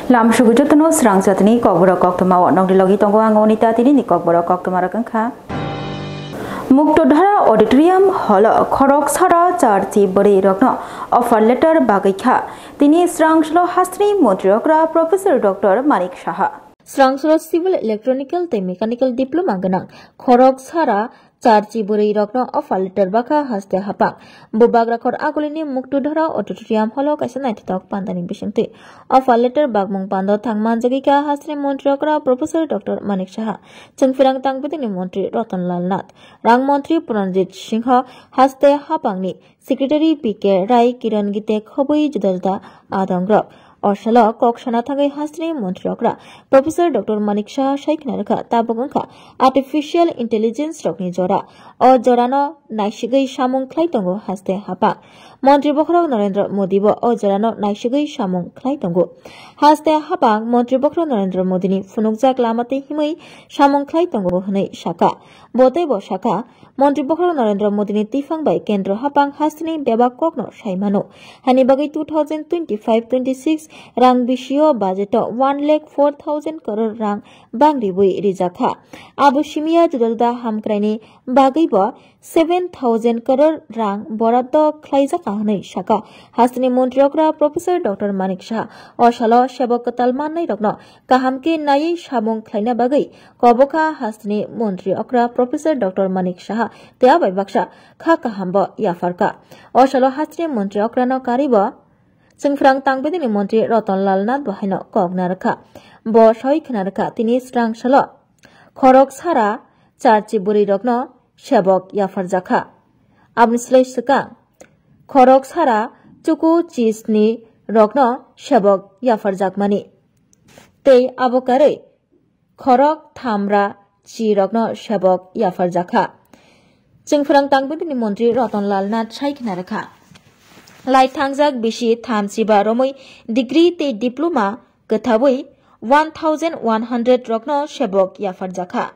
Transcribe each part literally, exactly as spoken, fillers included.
Lam sugu jotono srang jatni kokborok koktwma o nokni logi tongo ang Onita tini ni kokborok koktwma rok wngkha. Muktodhara Auditorium Hall o khorok sara charchi bwrwi rokno offer letter bagwi kha. Tini srang salo hasteni montri okra Professor Doctor Manik Saha. Srang salo Civil Electronical tei Mechanical Diploma gwnang khorok sara charchi bwrwi rokno offer letter bakha haste hapang. Bo bagrakhor agulini Muktodhara Auditorium Hall o kaisa naithothok pandani bisingtwi offer letter bakmung pando thang manjagwi kha hasteni montri okra Professor Doctor Manik Saha, chwngphrang tangpidini montri Ratan Lal Nath, rang montri Pranjit Singho, haste hapangni Secretary P K Rai, Kiran Gite khobwi juda juda adongrok. O salo kok sana thangwi hasteni montri okra Professor Doctor Manik Saha sai khna rwkha, tabuk wngkha artificial intelligence rokni jora. O jorano naisigwi samung khlai tongo haste hapang. Montri bokhorok Narendra Modi bo o jorano naisigwi samung khlai tongo. Haste hapang montri bokhorok Narendra Modini phunukjak lama tei himwi samung khlai tongo hwnwi sakha. Bo tei bo sakha, Montri bokhorok Narendra Modini twiphang bai kendro hapang hasteni bebak kokno sai mano. Hani bagwi two thousand twenty-five twenty-six rang bisio budget o one lakh four thousand crore rang bang ribwi rijak kha. Abo simiya juda juda hamkraini bagwi bo seven thousand crore rang boraddo khlaijak kha hwnwi sakha hasteni montri okra Professor Doctor Manik Saha. O salo sebok kwtal mannai rokno kaham khe naiwi samung khlaina bagwi kobokha hasteni montri okra Professor Doctor Manik Saha tei abai baksa kha kaham bo yapharkha. O salo hasteni montri okrano karwi bo chwngphrang tangpidini montri Ratan Lal Nath bo haino kok narwkha. Bo soi khna rwkha tini srang salo khorok sara charchi bwrwi rokno sebok yapharjakha. Aboni slai swkang khorok sara chuku chisni rokno sebok yapharjakmani. Tei abo karwi khorok thamra chi rokno sebok yapharjakha. Chwngphrang tangpidini montri Ratan Lal Nath sai khna rwkha. Lai thangjak bisi tham chiba romwi degree tei diploma kwthawi one thousand one hundred rokno sebok yapharjakha.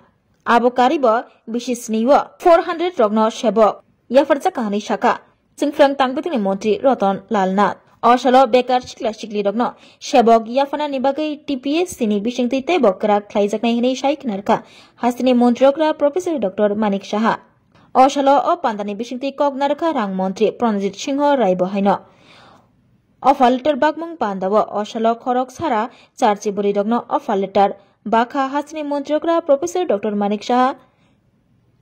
Abo karibo bisi snio four hundred rokno sebok yapharjakha hwnwi sakha. Chwngphrang tangpidini montri Ratan Lal Nath. O salo bekar sikla sikli rokno sebok yaphanani bagwi T P S C ni bisingtwi teibo kwrak khlaijaknai hwnwi sai khna rwkha hasteni montri okra Professor Doctor Manik Saha. O salo o pandani bisingtwi kok narwkha rang montri Pranjit Singho Rai bo haino. Offer letter bakmung pandao o salo khorok sara charchi bwrwi rokno offer letter bakha hasteni montri okra Professor Doctor Manik Saha.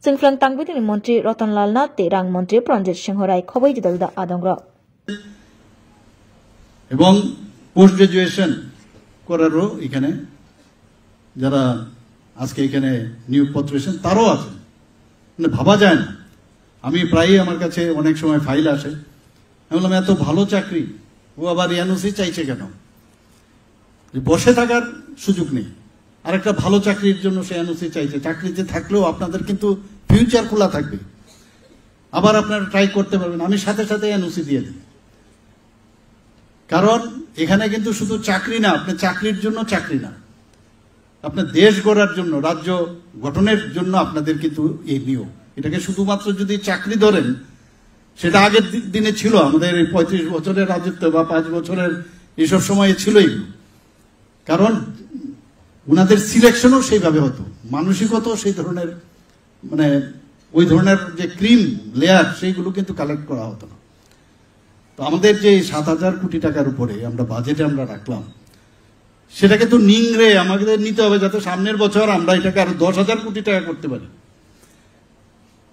Chwngphrang tangpidini montri Ratan Lal Nath tei rang montri Pranjit Singho Rai khobwi juda juda adongrok. এবং post graduation করারও এখানে যারা আজকে এখানে নিয়োগপত্র এসেছেন তারাও আছেন। মানে ভাবা যায় না। আমি প্রায়ই আমার কাছে অনেক সময় ফাইল আসে, আমি বললাম, "এত ভালো চাকরি, ও আবার এনওসি চাইছে কেন?" যে বসে থাকার সুযোগ নেই, আর একটা ভালো চাকরির জন্য সে এনওসি চাইছে। চাকরিতে থাকলেও আপনাদের কিন্তু ফিউচার খোলা থাকবে, আবার আপনারা ট্রাই করতে পারবেন। আমি সাথে সাথে এনওসি দিয়ে দিই, কারণ এখানে কিন্তু শুধু চাকরি না, আপনি চাকরির জন্য চাকরি না, আপনার দেশ গড়ার জন্য, রাজ্য গঠনের জন্য আপনাদের কিন্তু এই নিয়োগ। এটাকে শুধুমাত্র যদি চাকরি ধরেন, সেটা আগের দি-, দিনে ছিল, আমাদের এই পঁয়ত্রিশ বছরের রাজত্ব বা পাঁচ বছরের এইসব সময়ে ছিল এগুলো। কারণ ওনাদের সিলেকশনও সেইভাবে হতো, মানসিকতাও সেই ধরনের, মানে ওই ধরনের যে ক্রিম লেয়ার, সেইগুলো কিন্তু কালেক্ট করা হতো না। তো আমাদের যে সাত হাজার কোটি টাকার উপরে আমরা বাজেটে আমরা রাখলাম, সেটাকে তো নিংড়ে আমাদের নিতে হবে, যাতে সামনের বছর আমরা এটাকে আরো দশ হাজার কোটি টাকা করতে পারি।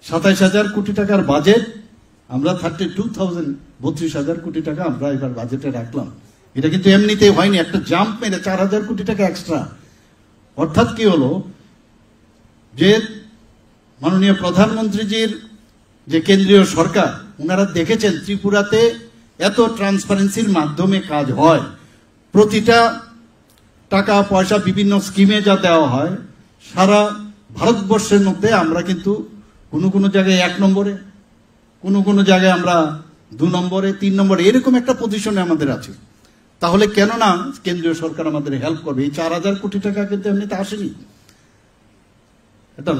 সাতাইশ হাজার কোটি টাকার বাজেট, আমরা থার্টি টু থাউজেন্ড, বত্রিশ হাজার কোটি টাকা আমরা এবার বাজেটে রাখলাম। এটা কিন্তু এমনিতেই হয়নি, একটা জাম্প মেরে চার হাজার কোটি টাকা এক্সট্রা। অর্থাৎ কি হলো, যে মাননীয় প্রধানমন্ত্রীজির যে কেন্দ্রীয় সরকার, ওনারা দেখেছেন ত্রিপুরাতে এত ট্রান্সপারেন্সির মাধ্যমে কাজ হয়, প্রতিটা টাকা পয়সা বিভিন্ন স্কিমে যা দেওয়া হয়, সারা ভারতবর্ষের মধ্যে আমরা কিন্তু কোনো কোনো জায়গায় এক নম্বরে, কোনো কোনো জায়গায় আমরা দু নম্বরে, তিন নম্বরে, এরকম একটা পজিশনে আমাদের আছে। তাহলে কেন না কেন্দ্রীয় সরকার আমাদের হেল্প করবে? এই চার হাজার কোটি টাকা কিন্তু এমনিতে আসেনি, এটা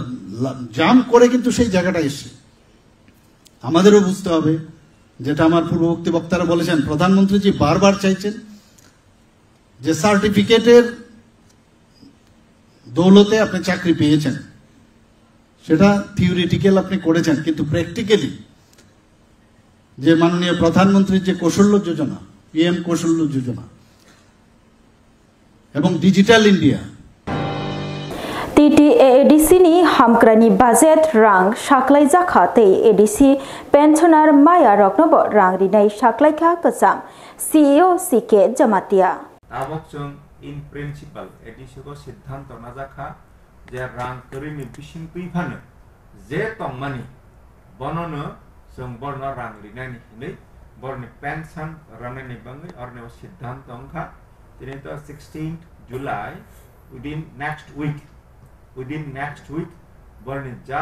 লা-, জাম্প করে কিন্তু সেই জায়গাটা এসছে। আমাদেরও বুঝতে হবে, যেটা আমার পূর্ববর্তী বক্তারা বলেছেন, প্রধানমন্ত্রীজি বারবার চাইছেন যে সার্টিফিকেটের দৌলতে আপনি চাকরি পেয়েছেন, সেটা থিওরিটিক্যাল আপনি করেছেন, কিন্তু প্র্যাকটিক্যালি যে মাননীয় প্রধানমন্ত্রীর যে কৌশল্য যোজনা, পিএম কৌশল্য যোজনা এবং digital India, TTAADC ni hamkrai ni budget rang saklai jakha tei ADC pensioner maya rokno bo rang rinai saklai kha kwcham CEO CK Jamatia. Tabok chwng in principle ADC o siddhanto najak kha je rang kwrwi ni bising twi phano je tongmani bonono chwng borno rang rinani hinwi borni pension ranani bangwi orni o siddhanto wngkha. Tini to sixteenth July, within next week, within next week borni ja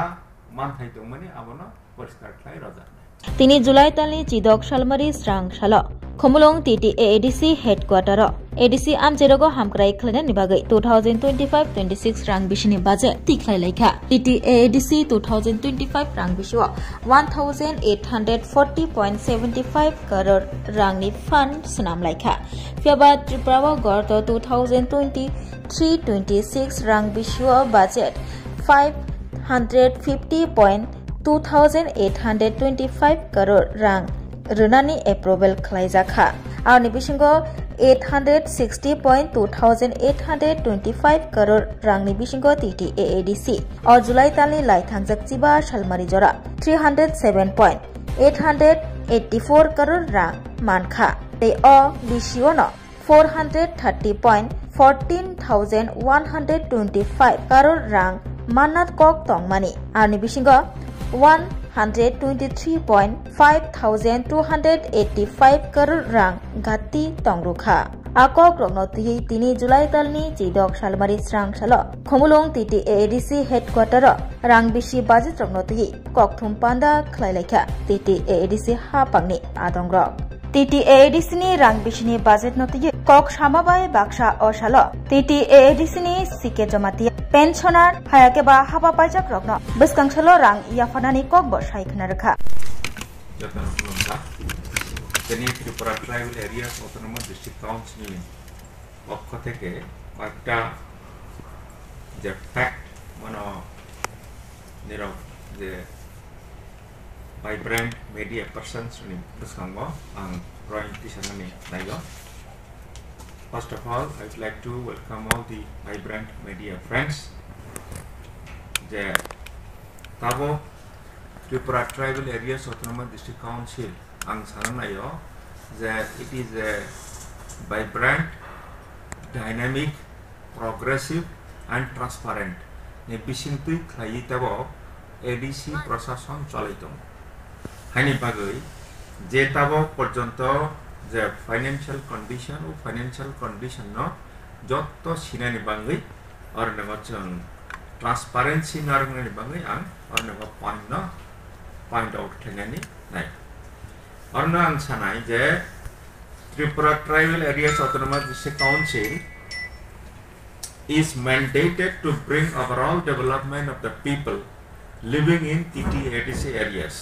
manthai tongmani abono poriskar khlai rwjaknai. Tini July talni chidok salmari srang salo Khumulwng TTAADC headquarter o ADC amcherogo hamkrai khlainani bagwi two thousand twenty-five twenty-six rang bisini budget tikhlai laikha. TTAADC two thousand twenty-five rang bisio one thousand eight hundred forty point seventy five crore rangni fund swnam laikha. Phiyaba Tripura o gorto two thousand twenty-three twenty-six rang bisio budget five hundred fifty point two thousand eight hundred twenty-five crore rang rwnani approval khlaijakha. Aroni bisingo eight hundred sixty point two thousand eight hundred twenty-five crore rangni bisingo TTAADC o July talni lai thangjak chiba salmari jora three hundred seven point eight hundred eighty-four crore rang mankha. Tei o bisiono four hundred thirty point fourteen thousand one hundred twenty-five crore rang manna kok tongmani. Aroni bisingo one hundred twenty-three point five thousand two hundred eighty-five crore rang gatti tongrukha. A kokrokno twiwi tini July talni chidok salmari srang salo Khumulwng TTAADC headquarter o rang bisi budget rokno twiwi kokthum panda khlai laikha TTAADC hapangni adongrok. TTAADC ni rang bisini budget no twiwi kok sama bai baksa o salo TTAADC ni CK Jamatia pensioner hayakhe ba haba paijak rokno bwskang salo rang yapharnani kok bo sai khna rwkha. Jotono khulumkha. Tini Tripura Tribal Areas Autonomous District Council ni পক্ষ থেকে কয়েকটা যে ফ্যাক্ট, মানে, নীরব যে vibrant media persons ni bwskango ang drawing tisanani naigo. First of all, I would like to welcome all the vibrant media friends. Je tabok Tripura Tribal Areas Autonomous District Council ang sana naio je it is a vibrant, dynamic, progressive and transparent ni bisingtwi khlaiwi tabok ADC prosason cholai tongo. Haini bagwi je tabok porjonto je financial condition, o financial condition no jotto sinani bagwi orni chwng transparency narwknani bagwi ang orni point no point out khlainani nai. Orno ang sanai je Tripura Tribal Areas Autonomous District Council is mandated to bring overall development of the people living in TTAADC areas.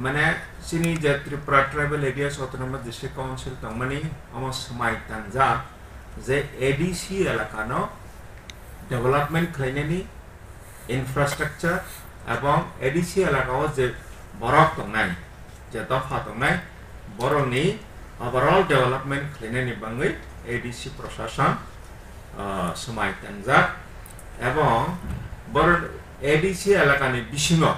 Mane chini je Tripura Tribal Areas Autonomous District Council tongmani omo swmai tangjak je ADC elakano development khlainani infrastructure ebong ADC elakao je borok tongnai, je dopha tongnai, borokni overall development khlainani bagwi ADC prosason, ah, swmai tangjak ebong borok ADC elakani bisingo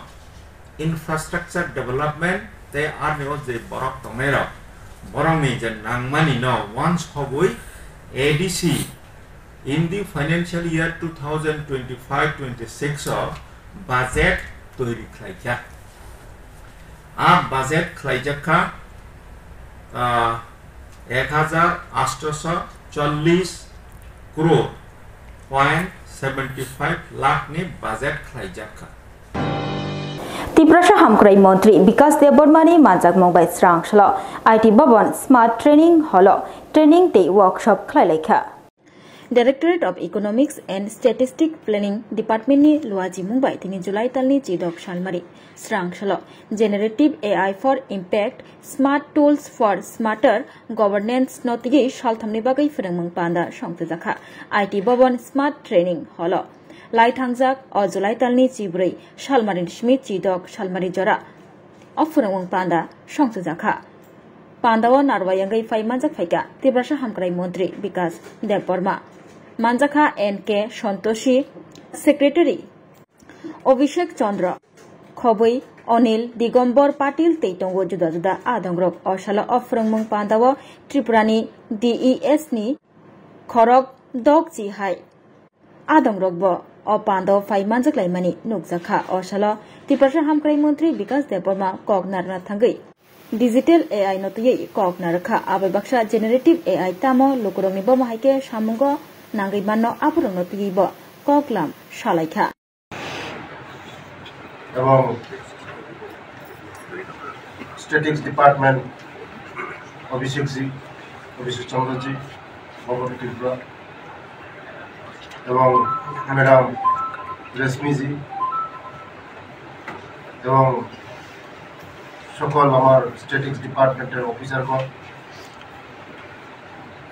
infrastructure development tei arni o je borok tongnairok, borokni je nangmani no wansogwi ADC in the financial year two thousand twenty-five twenty-six o budget toiri khlaikha. A budget khlaijak kha, ah, ek hajar atsho chollish crore point seventy five lakh ni budget khlaijak kha. Tiprasa Hamkrai Montri Bikas Debbarmani manjakmung bai srang salo I T Bhavan Smart Training Hall o training tei workshop khlai laikha. Directorate of Economics and Statistic Planning Department ni luaji mungbai tini July talni chidok salmari srang salo Generative A I for Impact, Smart Tools for Smarter Governance no tigi salthamni bagwi phwrwngmung panda songthujakha I T Bhavan Smart Training Hall o. Lai thangjak o July talni chibrwi salmari simi chidok salmari jora o phwrwngmung panda songthujakha. Panda o narwai wngwi phai manjak phaikha Tiprasa Hamkrai Montri Bikas Debbarma, manjakha N K Santoshi, Secretary Abhishek Chandra, Khobwi Anil Digombor Patil tei tongo juda juda adongrok. O salo o phwrwngmung panda o Tripura ni D E S ni khorok dok chi hai adongrok bo o panda o phai manjak laimani nukjakha. O salo Tiprasa Hamkrai Montri Bikas Debbarma kok narwkna thangwi Digital A I no twiwi kok narwkha. Abai baksa Generative A I tamo lukurokni bomo hai khe samungo nangwi manno aborokno twiwi bo kok lam salaikha. এবং statics department অভিষেকজি, অভিষেক চন্দ্রজি, ভবন ত্রিপুরা এবং ম্যাডাম রেশমিজি এবং সকল আমার স্ট্যাটিক্স ডিপার্টমেন্টের অফিসারগণ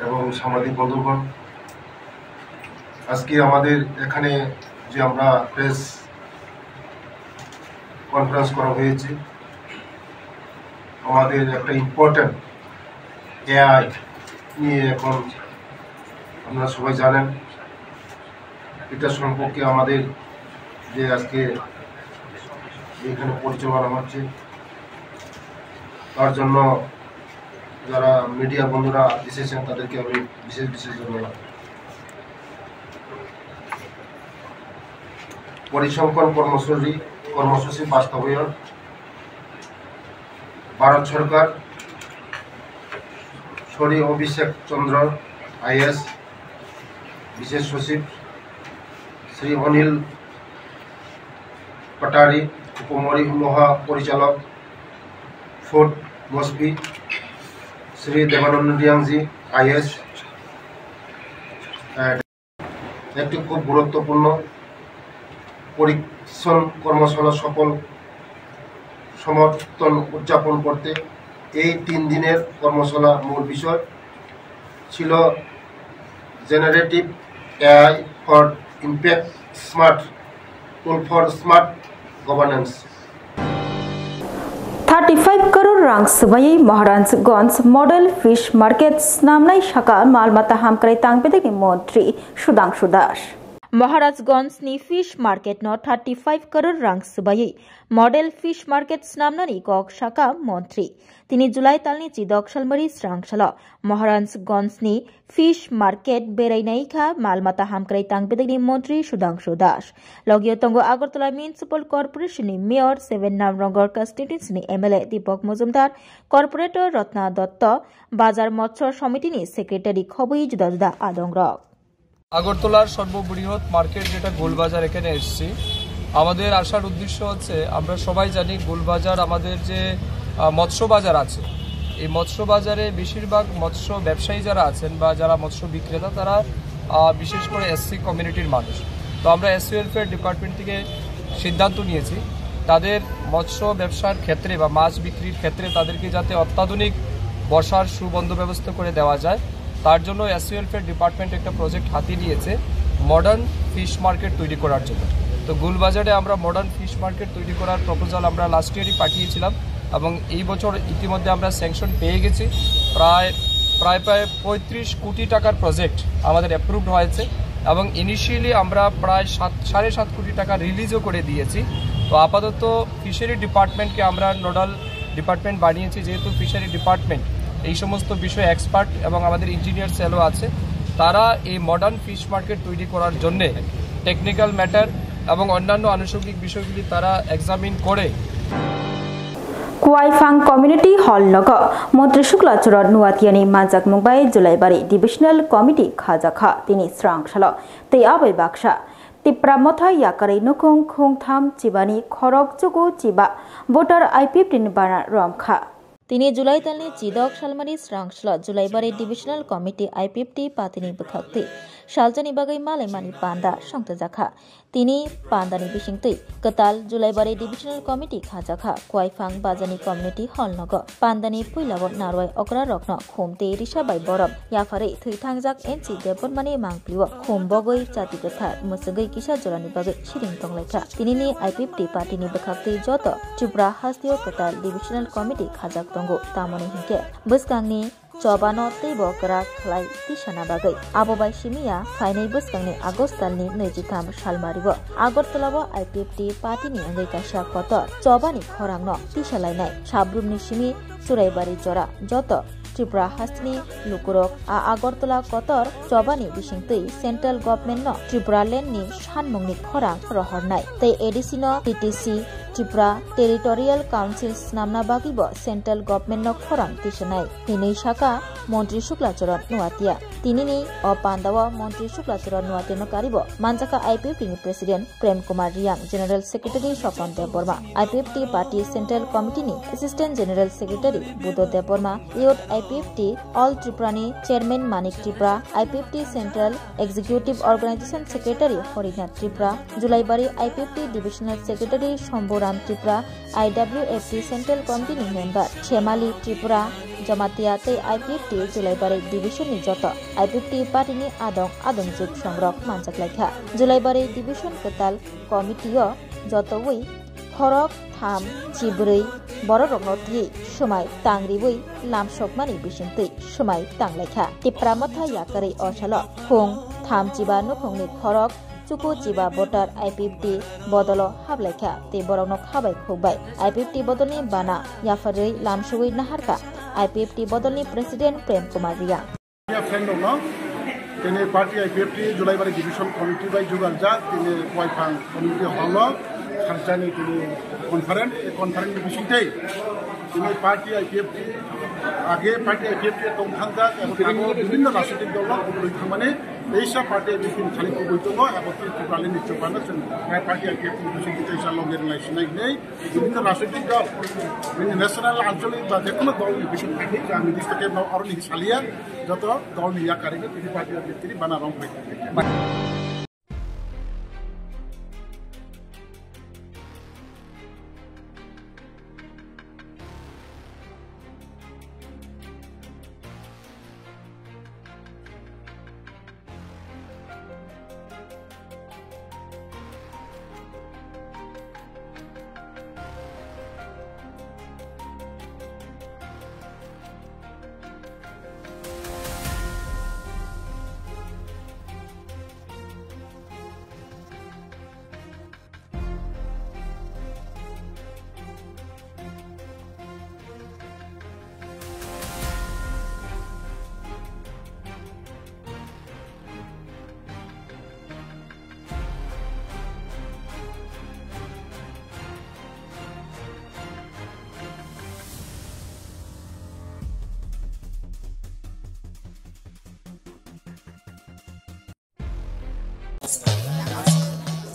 এবং সাংবাদিক বন্ধুগণ, আজকে আমাদের এখানে যে আমরা প্রেস কনফারেন্স করা হয়েছে, আমাদের একটা ইম্পর্টেন্ট এআই নিয়ে এখন আপনারা সবাই জানেন, এটা সম্পর্কে আমাদের যে আজকে এখানে পরিচালনা হচ্ছে, তার জন্য যারা মিডিয়া বন্ধুরা এসেছেন, তাদেরকে আমি বিশেষ বিশেষ ধন্যবাদ। পরিসংখ্যান কর্মসূচি কর্মসূচি বাস্তবায়ন, ভারত সরকার, শ্রী অভিষেক চন্দ্র আইএস, বিশেষ সচিব, শ্রী অনিল পাটারি, উপমহাপরিচালক, ফুড মসপি, শ্রী দেবানন্দ রিয়াংজি আইএস, একটি খুব গুরুত্বপূর্ণ পরীক্ষণ কর্মশালা সফল সমর্থন উদযাপন করতে এই তিন দিনের কর্মশালা মূল বিষয় ছিল Generative A I for Impact, Smart Tool for Smart Governance. Thirty five crore rang swbaiwi Maharajganj Model Fish Market snamnai saka mal mata hamkrai tangpedekni montri Sudhangshu Das. Maharajganj ni fish market no thirty five crore rang swbaiwi model fish market snamnani kok saka montri. Tini July talni chidok salmari srang salo Maharajganj ni fish market berai naikha mal mata hamkrai tangpedekni montri Sudhangshu Das. Logio tongo Agartala Municipal Corporation ni Mayor, seven Namrongor constituency ni M L A Deepak Majumdar, Corporator Ratna Dutta, Bazar Motsor Somiti ni Secretary khobwi juda juda adongrok. আগরতলার সর্ববৃহৎ মার্কেট যেটা গোলবাজার, এখানে এসেছি। আমাদের আসার উদ্দেশ্য হচ্ছে, আমরা সবাই জানি গোলবাজার আমাদের যে আহ, মৎস্য বাজার আছে, এই মৎস্য বাজারে বেশিরভাগ মৎস্য ব্যবসায়ী যারা আছেন বা যারা মৎস্য বিক্রেতা, তারা আহ, বিশেষ করে এসসি কমিউনিটির মানুষ। তো আমরা এসসি ওয়েলফেয়ার ডিপার্টমেন্ট থেকে সিদ্ধান্ত নিয়েছি, তাদের মৎস্য ব্যবসার ক্ষেত্রে বা মাছ বিক্রির ক্ষেত্রে তাদেরকে যাতে অত্যাধুনিক বসার সুবন্দোবস্ত করে দেওয়া যায়, তার জন্য এসসি ওয়েলফেয়ার ডিপার্টমেন্ট একটা প্রজেক্ট হাতে নিয়েছে মডার্ন ফিশ মার্কেট তৈরি করার জন্য। তো গোলবাজারে আমরা মডার্ন ফিশ মার্কেট তৈরি করার প্রপোজাল আমরা লাস্ট ইয়ারই পাঠিয়েছিলাম এবং এই বছর ইতিমধ্যে আমরা স্যাংশন পেয়ে গেছি। প্রায় প্রায় প্রায় পঁয়ত্রিশ কোটি টাকার প্রজেক্ট আমাদের অ্যাপ্রুভড হয়েছে এবং ইনিশিয়ালি আমরা প্রায় সাত সাড়ে সাত কোটি টাকা রিলিজও করে দিয়েছি। তো আপাতত ফিশারি ডিপার্টমেন্টকে আমরা নোডাল ডিপার্টমেন্ট বানিয়েছি, যেহেতু ফিশারি ডিপার্টমেন্ট এই সমস্ত বিষয়ে এক্সপার্ট এবং আমাদের ইঞ্জিনিয়ার সেলও আছে, তারা এই মডার্ন ফিশ মার্কেট তৈরি করার জন্যে টেকনিক্যাল ম্যাটার এবং অন্যান্য আনুষঙ্গিক বিষয়গুলি তারা এক্সামিন করে Kuaifang Community Hall nogo Montri Shukla Churot Nuatiani manjakmung bai Julaibari Divisional Committee khajakha tini srang salo tei abai baksa Tipra Motha yakarwi nukhung khungtham chibani khorok chuku chiba voter I P F T ni bana romkha. Tini July talni chidok salmani srang salo Julaibari Divisional Committee I P F T patini bwkhak twi Salchani bagwi malaimani panda songthojakha. Tini pandani bisingtwi kwtal Julaibari Divisional Committee khajakha Kuaiphang Bajani Community Hall nogo. Pandani puilao narwai okrarokno khum tei risa bai borom yapharwi thwi thangjak N C Debbarmani mangpilio khum bogwi chati kwthar mwchwgwi kisa jorani bagwi siring tonglaikha. Tinini I P F T partyni bwkhaktwi joto Tripura hasteo kwtal Divisional Committee khajak tongo, tamoni hinkhe bwskangni chobano teibo kwrak khlai tisana bagwi. Abo bai simi ya phainai bwskangni August talni nwi jitham salmario Agartala-o I P F T partyni wngwi kaisa kotor chobani khorangno tisalainai. Sabrumni simi Churaibari jora joto Tripura hasteni lukurok a Agartala kotor chobani bisingtwi Central Government-no Tripura Land-ni sanmungni khorang rohornai tei A D C-no T T C Tripura Territorial Council swnamna bagwibo Central Government-no khorang tisanai, hinwi sakha Montri Shukla Charan Nuatia. Tinini o pandao Montri Shukla Charan Nuatiano karibo manjakha I P F T-ni President Prem Kumar Riang, General Secretary Swapan Debbarma, I P F T Party Central Committee-ni Assistant General Secretary Buddha Debbarma, Youth I P F T All Tripura-ni Chairman Manik Tripura, I P F T Central Executive Organization Secretary Horinath Tripura, Julaibari I P F T Divisional Secretary Shambhuram Tripura, I W F T Central Committee-ni member Shemali Tripura, Jamatia tei I P F T Julaibari Division-ni joto I P F T party-ni adong adongjwk songrok manjaklaikha. Julaibari Division kwtal committee-o jotowi khorok tham chibrwi bororokno twi swmai tangriwi lamsokmani bisingtwi swmai tanglaikha. Tipra Motha yakarwi o salo khung tham chiba nukhungni khorok chuku chiba voter I P F T bodolo hablaikha tei borokno khabai khukbai I P F T bodolni bana yapharwi lamsogwi naharkha I P F T bodolni President Prem Kumar Riang. Media friend rokno tini party I P F T Julaibari Division Committee bai jugaljak tini Kuaiphang Community Hall o kharjani tini conference, ei conference ni bisingtwi tini party I P F T age party I P F T tong thangjak abo tabuk bibhinno rajnitik dol rok bwlwi thangmani teisa party I P F T ni thani kubui tongo abo Tripura ni chobano chwng party I P F T ni bisingtwi teisa loge ringlai sinai hinwi bibhinno rajnitik dol bini national, ancholik ba jekono dol ni bising thangwi ang nirdisto khe no aro ni saliya. Joto dol ni yakarino tini party tini bana rong bai.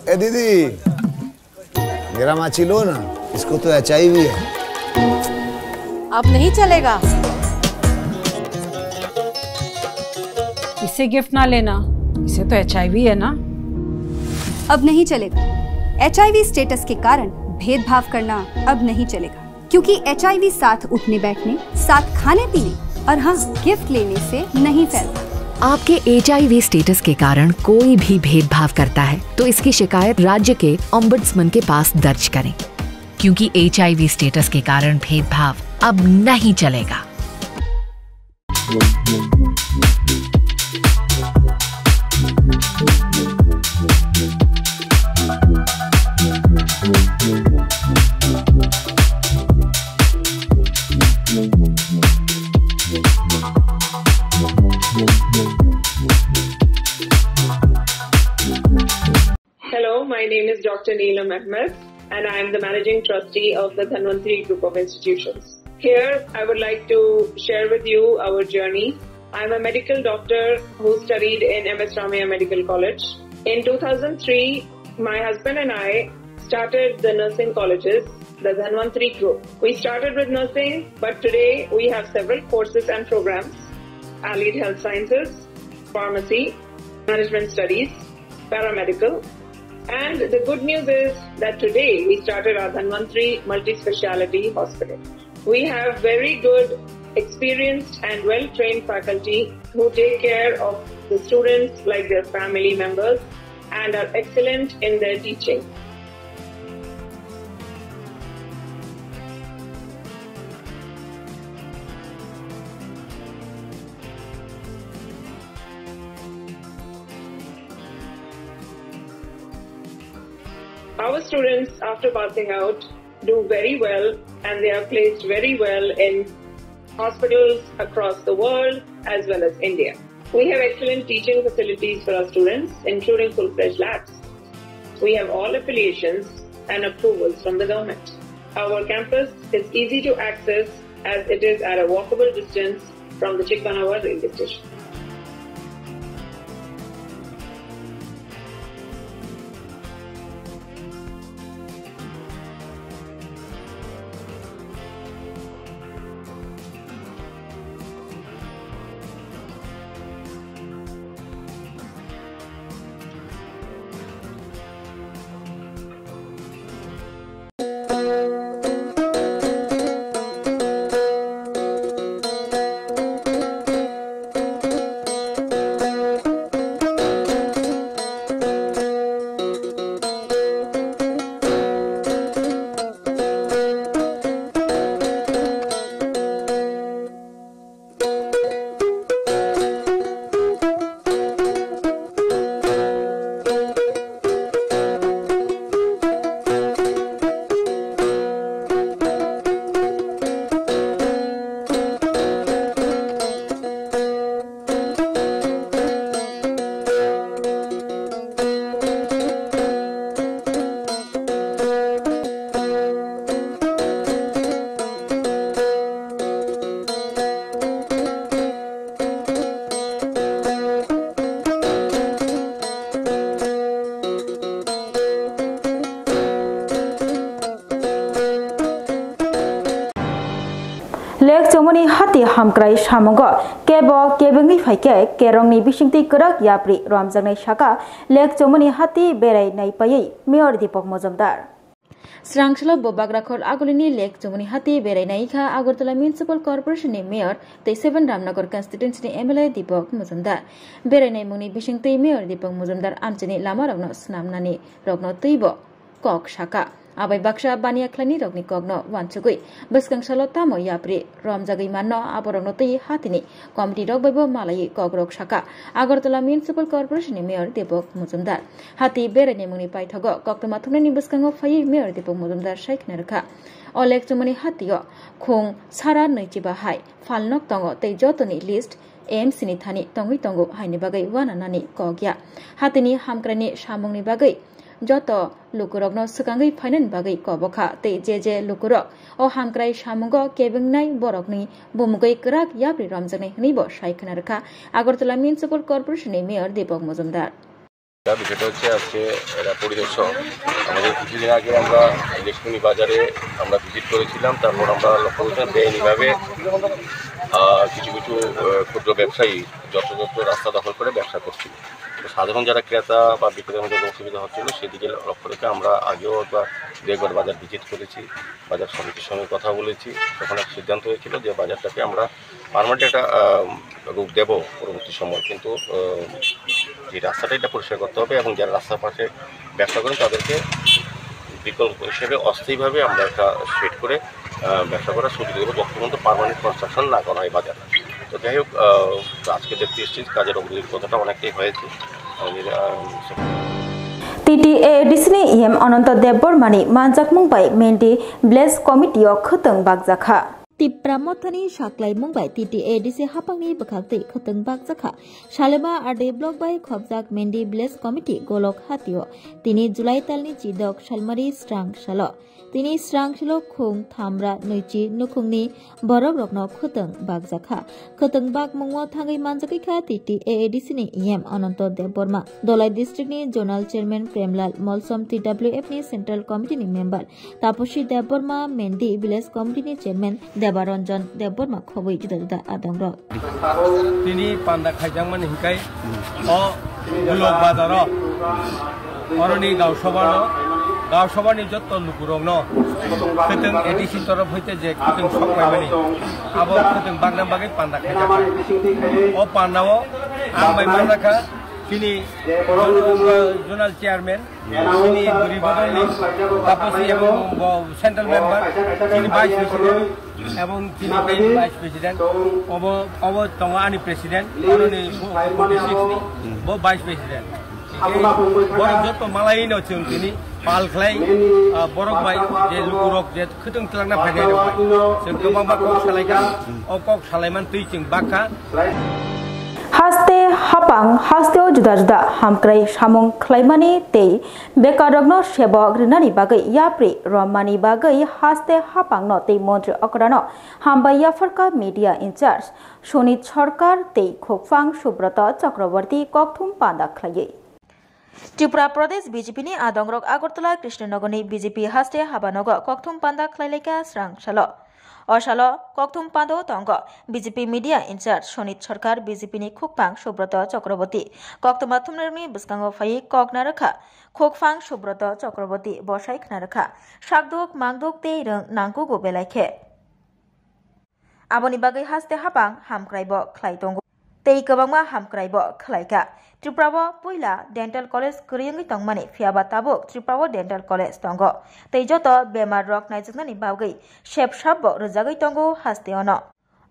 ए दीदी, मेरा माची लो ना, इसको तो एचआईवी है। अब नहीं चलेगा। इसे गिफ्ट ना लेना, इसे तो एचआईवी है ना। अब नहीं चलेगा। एचआईवी स्टेटस के कारण भेदभाव करना अब नहीं चलेगा। क्योंकि एचआईवी साथ उठने बैठने, साथ खाने पीने और हाँ, गिफ्ट लेने से नहीं फैलता। आपके एचआईवी स्टेटस के कारण कोई भी भेदभाव करता है, तो इसकी शिकायत राज्य के ओम्बड्समैन के पास दर्ज करें, क्योंकि एचआईवी स्टेटस के कारण भेदभाव अब नहीं चलेगा। Hello, my name is Doctor Neelam Ahmed, and I am the Managing Trustee of the Dhanvantri Group of Institutions. Here, I would like to share with you our journey. I'm a medical doctor who studied in M S Ramaiah Medical College. In two thousand three, my husband and I started the nursing colleges, the Dhanvantri Group. We started with nursing, but today we have several courses and programs: Allied Health Sciences, Pharmacy, Management Studies, paramedical. And the good news is that today we started our Dhanvantri Multi-Speciality Hospital. We have very good, experienced and well-trained faculty who take care of the students like their family members and are excellent in their teaching. Our students, after passing out, do very well and they are placed very well in hospitals across the world as well as India. We have excellent teaching facilities for our students, including full-fledged labs. We have all affiliations and approvals from the government. Our campus is easy to access as it is at a walkable distance from the Chikmanawa railway station. Lake Chomoni hati hamkrai samungo kebo kebengwi phaikhe kerongni bisingtwi kwrak yapri romjaknai saka Lake Chomoni hati berai naipaiwi Mayor Deepak Majumdar. Srangkhalo bo bagrakhor agulini Lake Chomoni hati berai naikha Agartala Municipal Corporation ni Mayor tei Seven Ramnagar Constituency ni M L A Deepak Majumdar. Berai naimungni bisingtwi Mayor Deepak Majumdar amchini lamarokno swnamnani rokno twibo kok saka. Abai baksa baniya khlaini rokni kokno wansugwi bwskang salo tamo yapri romjagwi manno aborokno twi hatini committee rok baibo malaiwi kokrok saka. Agartala Municipal Corporation ni Mayor Deepak Majumdar. Hati berai naimungni paithago koktwma thumnaini bwskango phaiwi Mayor Deepak Majumdar sai khna rwkha. O Lake Chomoni hatio khung sara nwichiba hai phalnok tongo tei jotoni list A M C ni thani tongwi tongo haini bagwi uananani kok ya. Hatini hamkraini samungni bagwi joto lukurokno swkangwi phainani bagwi kobokha tei je je lukurok o hamkrai samungo kebengnai borokni bumugwi kwrak yapri romjaknai hwnwibo sai khna rwkha Agartala Municipal Corporation ni Mayor Deepak Majumdar. বিষয়টা হচ্ছে আজকে এরা পরিদর্শক। আমাদের কিছুদিন আগে আমরা ইলেকট্রনিক বাজারে আমরা ভিজিট করেছিলাম, তারপর আমরা লক্ষ্য করেছিলাম বেআইনিভাবে, আহ, কিছু কিছু, আহ, ক্ষুদ্র ব্যবসায়ী যত্রতত্র রাস্তা দখল করে ব্যবসা করছিল। তো সাধারণ যারা ক্রেতা বা বিক্রেতার মধ্যে অসুবিধা হচ্ছিল, সেদিকে লক্ষ্য রেখে আমরা আগেও একবার, দু একবার বাজার ভিজিট করেছি, বাজার সমিতির সঙ্গে কথা বলেছি। তখন এক সিদ্ধান্ত হয়েছিল যে বাজারটাকে আমরা পার্মানেন্ট একটা, আহ, রূপ দেব পরবর্তী সময়, কিন্তু, আহ, যে রাস্তাটা এটা পরিষ্কার করতে হবে এবং যারা রাস্তার পাশে ব্যবসা করেন তাদেরকে বিকল্প হিসেবে অস্থায়ীভাবে আমরা একটা শেড করে, আহ, ব্যবসা করার সুযোগ দেবো যতক্ষণ পর্যন্ত পার্মানেন্ট কনস্ট্রাকশন না করা হয় বাজারে। তো যাই হোক, আহ, তো আজকে দেখতে এসেছি কাজের অগ্রগতি কতটা অনেকটাই হয়েছে। আমাদের, আহ, T T A A D C ni E M Ananta Debbarma ni manjakmung bai Mendi Village Committee o khwtwng bakjakha. Tipra Mothani saklaimung bai T T A A D C hapangni bwkhaktwi khwtwng bakjakha. Salema R D block bai khopjak Mendi Village Committee Golok Hatio tini July talni chidok salmari srang salo. Tini srang salo khung thamra nwichi nukhungni borokrokno khwtwng bakjakha. Khwtwng bakmungo thangwi manjakwi kha T T A A D C ni E M Ananto Debbarma, Dholai District ni Zonal Chairman Premlal Molsom, T W F ni Central Committee ni member Taposi Debbarma, Mendi Village Committee ni Chairman Debaranjan Debbarma khobwi juda juda adongrok. Tini panda khaijakmani hinkhe o Bulok bazaro oroni gausabano, gausabani jotto lukurokno khwtwng A D C torof hoite je khwtwng sok paimani, abo khwtwng bagna bagwi panda khaijak. O pandao ang bai manjakha chini zonal chairman, chini bwrwi bodolni tapasi abo bo central member, chini vice president, ebong chini tei vice president, obo, obo tongo ani president, aroni bo, bo six ni, bo vice president. Borok joto malaino chwng tini pal khlai, ah, borok bai je lukurok je khwtwng twlangna phainai rok bai. Chwng kwbangma kok salaikha, o kok salaiman twi chwng bakha. Haste hapang hasteo juda juda hamkrai samung khlaimani tei bekarrokno sebok rinani bagwi yapri romani bagwi haste hapangno tei montri okrano hambai yapharkha media in charge Sunit Sarkar tei Khukphang Subroto Chakraborty kokthum panda khlaiwi. Tripura Pradesh B J P ni adongrok Agartala Krishnanagarni B J P haste habanogo kokthum panda khlailaikha srang salo. O salo kokthum pando tongo B J P media in charge Sonit Sarkar, B J P ni khukphang Subroto Chakraborty. Koktwma thumnairokni bwskango phaiwi kok narwkha khukphang Subroto Chakraborty, bosai khna rwkha sakduk mangduk tei rwng nangkugo belai khe. Aboni bagwi haste hapang hamkraibo khlai tongo. Tei kwbangma hamkrai bo khlai kha. Tripura o puila dental college kwrwi wngwi tongmani, phiya ba tabuk Tripura o dental college tongo. Tei joto bemar rok naijaknani bagwi sep sap bo rwjagwi tongo haste ono.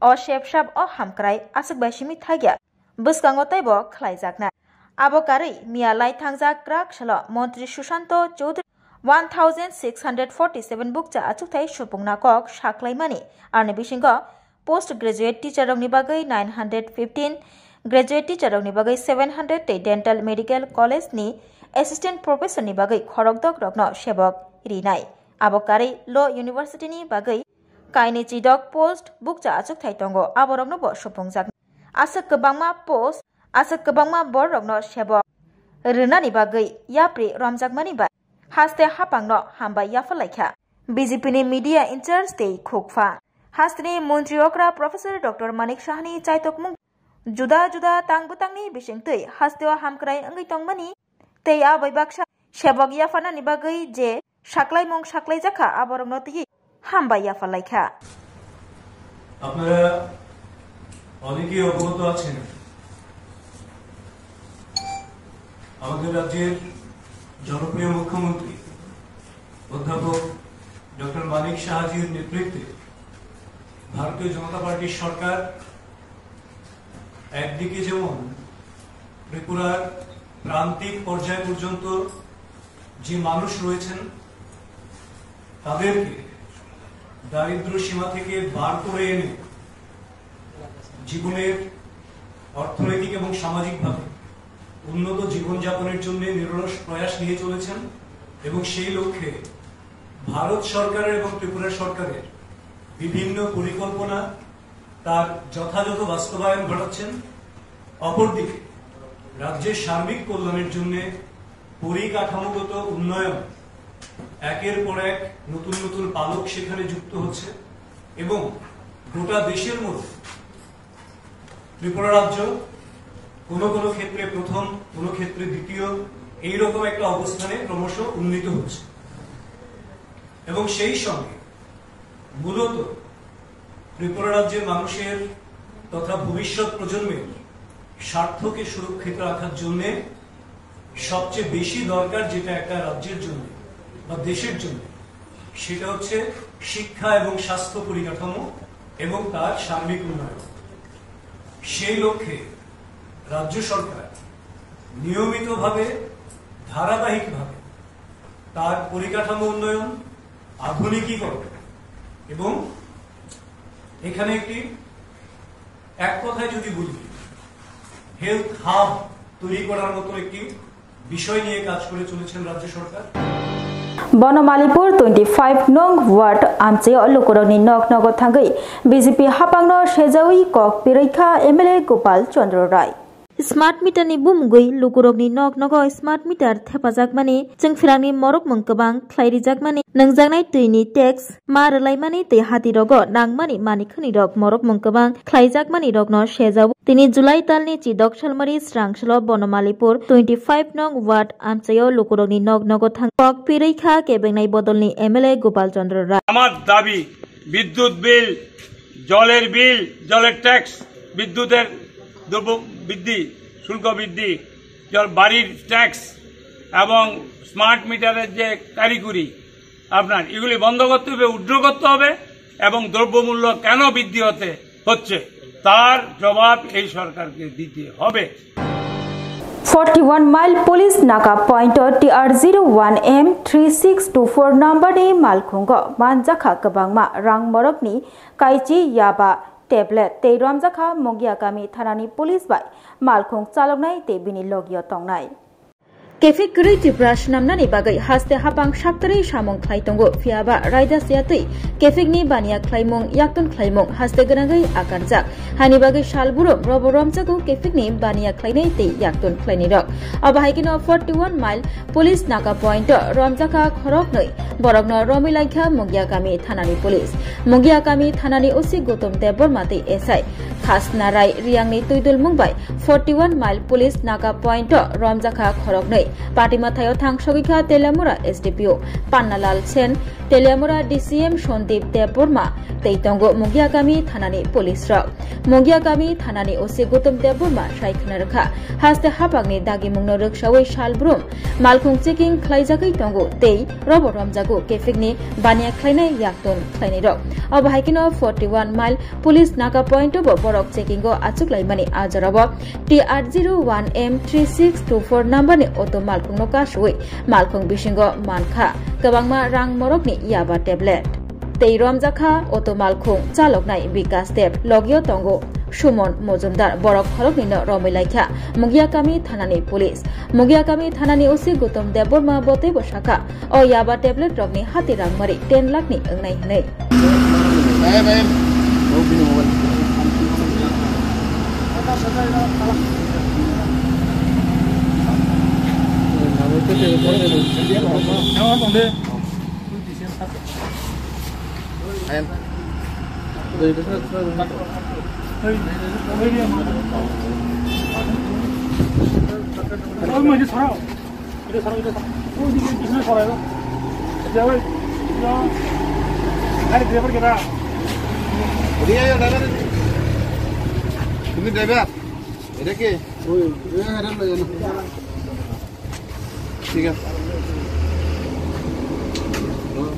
O sep sap o hamkrai aswk bai simi thakya bwskango teibo khlaijaknai. Abo karwi miya lai thangjak kwrak salo Montri Sushanto Chowdhury one thousand six hundred forty seven bukcha achukthai supungna kok saklaimani, ani bisingo post graduate teacher rokni bagwi nine hundred fifteen, graduate teacher rokni bagwi seven hundred tei dental medical college ni assistant professor ni bagwi khorokdok rokno sebok rinai. Abo karwi Law University ni bagwi kainwi chidok post bukcha achukthai tongo, aborokno bo supungjak. Aswk kwbangma post, aswk kwbangma bororokno sebok rwnani bagwi yapri romjakmani bai haste hapangno hambai yapharlaikha B J P ni media in charge tei khukpha. Hasteni montri okra Professor Doctor Manik Sahani chaitokmung juda juda tang bwtangni bisingtwi hasteo hamkrai wngwi tongmani tei a bai baksa sebok yapharnani bagwi je saklaimung saklaijakha, aborokno twiwi hambai yapharlaikha. আপনারা অনেকেই অবগত আছেন, আমাদের রাজ্যের জনপ্রিয় মুখ্যমন্ত্রী অধ্যাপক ডক্টর মানিক সাহাজির নেতৃত্বে ভারতীয় জনতা পার্টির সরকার একদিকে যেমন ত্রিপুরার প্রান্তিক পর্যায় পর্যন্ত যে মানুষ রয়েছেন, তাদেরকে দারিদ্র সীমা থেকে বার করে এনে জীবনের অর্থনৈতিক এবং সামাজিকভাবে উন্নত জীবনযাপনের জন্য নিরলস প্রয়াস নিয়ে চলেছেন এবং সেই লক্ষ্যে ভারত সরকারের এবং ত্রিপুরা সরকারের বিভিন্ন পরিকল্পনা তার যথাযথ বাস্তবায়ন ঘটাচ্ছেন। অপরদিকে রাজ্যের সার্বিক কল্যাণের জন্য পরিকাঠামোগত উন্নয়ন একের পর এক নতুন নতুন পালক সেখানে যুক্ত হচ্ছে এবং গোটা দেশের মধ্যে ত্রিপুরা রাজ্য কোনো কোনো ক্ষেত্রে প্রথম, কোনো ক্ষেত্রে দ্বিতীয়, এইরকম একটা অবস্থানে ক্রমশ উন্নীত হচ্ছে। এবং সেই সঙ্গে মূলত ত্রিপুরা রাজ্যের মানুষের তথা ভবিষ্যৎ প্রজন্মের স্বার্থকে সুরক্ষিত রাখার জন্যে সবচেয়ে বেশি দরকার যেটা একটা রাজ্যের জন্য বা দেশের জন্য, সেটা হচ্ছে শিক্ষা এবং স্বাস্থ্য পরিকাঠামো এবং তার সার্বিক উন্নয়ন। সেই লক্ষ্যে রাজ্য সরকার নিয়মিতভাবে, ধারাবাহিকভাবে তার পরিকাঠামো উন্নয়ন, আধুনিকীকরণ এবং এখানে একটি, এক কথায় যদি বলি, হেলথ হাব তৈরি করার মতো একটি বিষয় নিয়ে কাজ করে চলেছেন রাজ্য সরকার। Bono Malipur twenty five nong ward amchaio lukurokni nok nogo thangwi B J P hapangno sejawi kok pirikha M L A Gopal Chandra Rai. Smart meter ni bumungwi lukurokni nok nogo smart meter thepajakmani, chwngphirangni morokmung kwbang khlai rijakmani, nungjaknai twini tax ma rwlaimani tei hatirogo nangmani manikhwnirok morokmung kwbang khlaijakmanirokno sejao. Tini July talni chidok salmari srangsalo Bonomalipur twenty five nong ward amchaio lukurokni nok nogo thang kok pirwi kha kebengnai bodolni M L A Gopal Chandra Rai. আমার দাবি, বিদ্যুৎ বিল, জলের বিল, জলের ট্যাক্স, বিদ্যুতের দ্রব্য বৃদ্ধি, শুল্ক বৃদ্ধি, জল, বাড়ির ট্যাক্স এবং স্মার্ট মিটারের যে কারিগরি আপনার, এগুলি বন্ধ করতে হবে, উইথড্র করতে হবে এবং দ্রব্যমূল্য কেন বৃদ্ধি হতে হচ্ছে, তার জবাব এই সরকারকে দিতে হবে। Forty one mile police naka point o T R zero one M three six two four number ni malkhungo manjakha kwbangma rang morokni kaichi yaba tablet tei romjakha Mungiakami thanani police bai malkhung chaloknai tei bini logio tongnai. Kefik kwrwi Tripura swnamnani bagwi haste hapang saktarwi samung khlai tongo, phiyaba raida siyatwi kefikni baniya khlaimung, yaktun khlaimung haste gwnangwi akarjak. Hani bagwi salburum robo romjago kefikni baniya khlainai tei yaktun khlainairok. Abo hai kheno forty one mile police naka point o romjakha khoroknwi borokno romwi laikha Mungiakami thanani police. Mungiakami thanani O C Gautam Debbarma tei S I Khasna Rai Riyangni twidulmung bai forty one mile police naka point o romjakha khoroknwi. Party mathaio thangsogwi kha Teliamura S D P O Pannalal Sen, Teliamura D C M Sandip Debbarma tei tongo Mungiakami thanani police rok. Mungiakami thanani O C Gautam Debbarma sai khna rwkha, haste hapangni dagimungno rwksawi salbrum malkhung checking khlaijagwi tongo tei robo romjago kefikni baniya khlainai yaktun khlainairok. Abo hai kheno forty one mile police naka point o bo borok checking o achuklaimani a jorao T R zero one M three six two four number ni auto malkhungno kasui malkhung bisingo mankha kwbangma rang morokni yaba tablet. Tei romjakha auto malkhung chaloknai Bikas Deb, logio tongo Sumon Mojumdar, borok khoroknwino romwi laikha Mungiakami thanani police. Mungiakami thanani O C Gautam Debbarma bo teibo sakha, o yaba tablet rokni hati rangmari ten lakh ni wngnai hwnwi. Bhai, bhai. তুমি ড্রাইভার? এটা কে? ওই, ওই, এটা লই না। ঠিক আছে।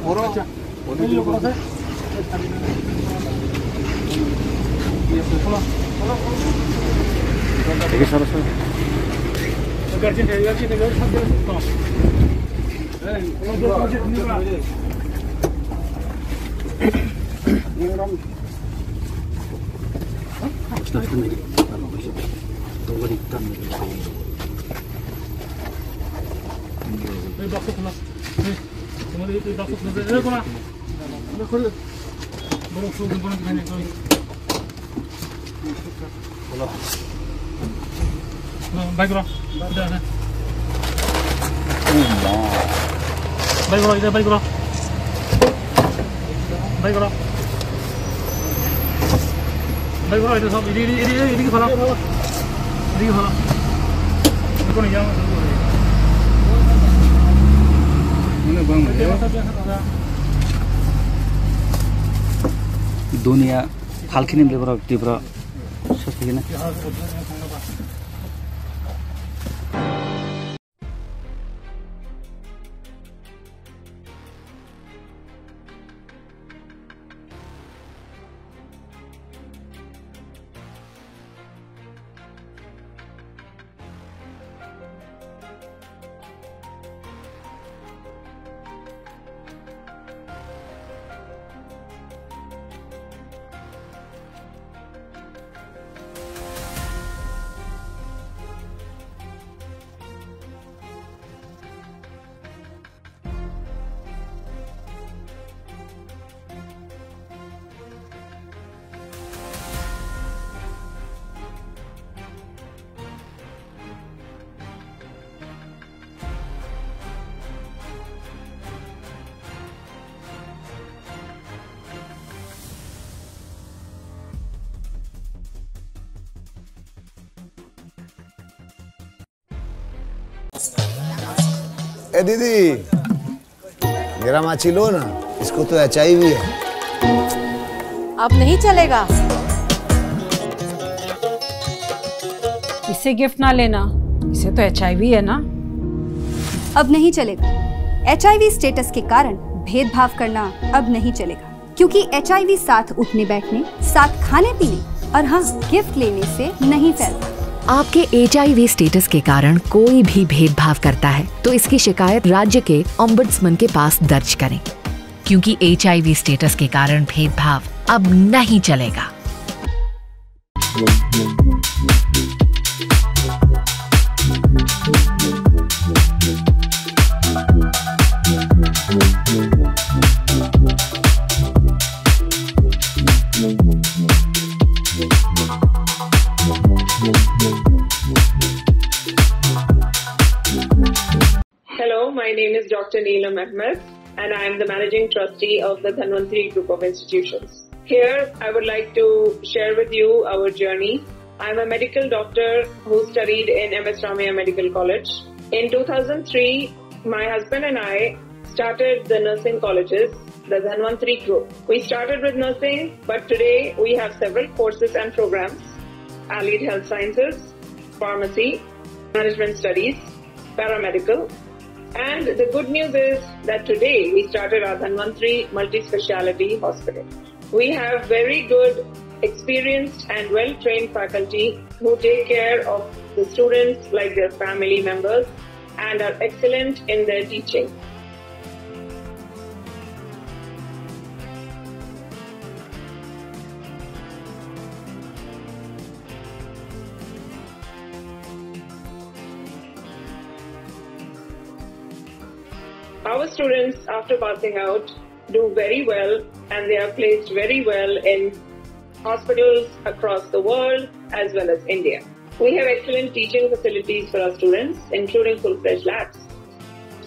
বড়। আচ্ছা। Bike ro. Bike ro, bike ro. Bike ro. Bike ro, ini sob, ini, ini, ini, ini kepala. Ini kepala. Ini kau ni yang. Ini bang, ya. Dunia halkini bebra, bebra. ए दीदी, मेरा माची लो ना, इसको तो एचआईवी है। अब नहीं चलेगा। इसे गिफ्ट ना लेना, इसे तो एचआईवी है ना। अब नहीं चलेगा। एचआईवी स्टेटस के कारण भेदभाव करना अब नहीं चलेगा, क्योंकि एचआईवी साथ उठने बैठने, साथ खाने पीने और हाँ, गिफ्ट लेने से नहीं फैलता। आपके एचआईवी स्टेटस के कारण कोई भी भेदभाव करता है, तो इसकी शिकायत राज्य के ओम्बड्समैन के पास दर्ज करें, क्योंकि एचआईवी स्टेटस के कारण भेदभाव अब नहीं चलेगा। Hello, my name is Doctor Neelam Ahmed, and I am the Managing Trustee of the Dhanvantri Group of Institutions. Here, I would like to share with you our journey. I'm a medical doctor who studied in M S Ramaiah Medical College. In two thousand three, my husband and I started the nursing colleges, the Dhanvantri Group. We started with nursing, but today we have several courses and programs: allied health sciences, pharmacy, management studies, paramedical. And the good news is that today we started our Dhanvantri Multi-Speciality Hospital. We have very good, experienced and well-trained faculty who take care of the students like their family members and are excellent in their teaching. Our students, after passing out, do very well, and they are placed very well in hospitals across the world as well as India. We have excellent teaching facilities for our students, including full-fledged labs.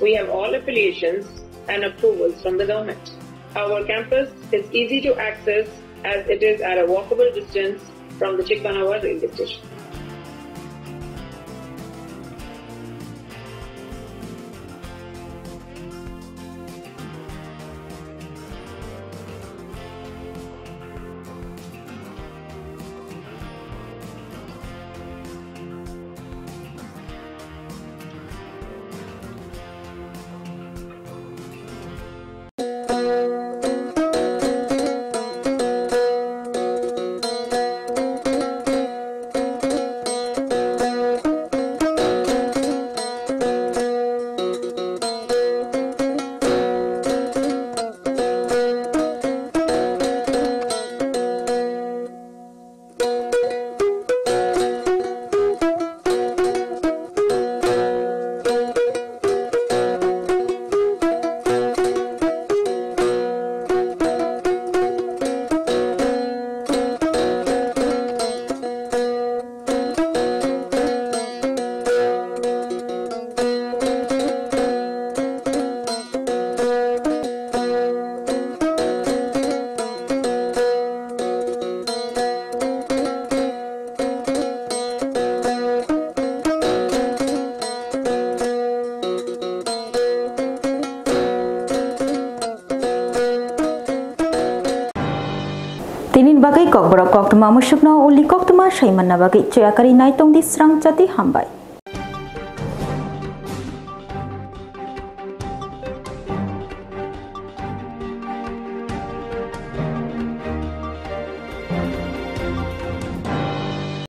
We have all affiliations and approvals from the government. Our campus is easy to access as it is at a walkable distance from the Chikmanawa railway station. Tini bagwi kokborok koktwma musukno uli koktwma saimanna bagwi chuyakari naitongdi srang chati hambai.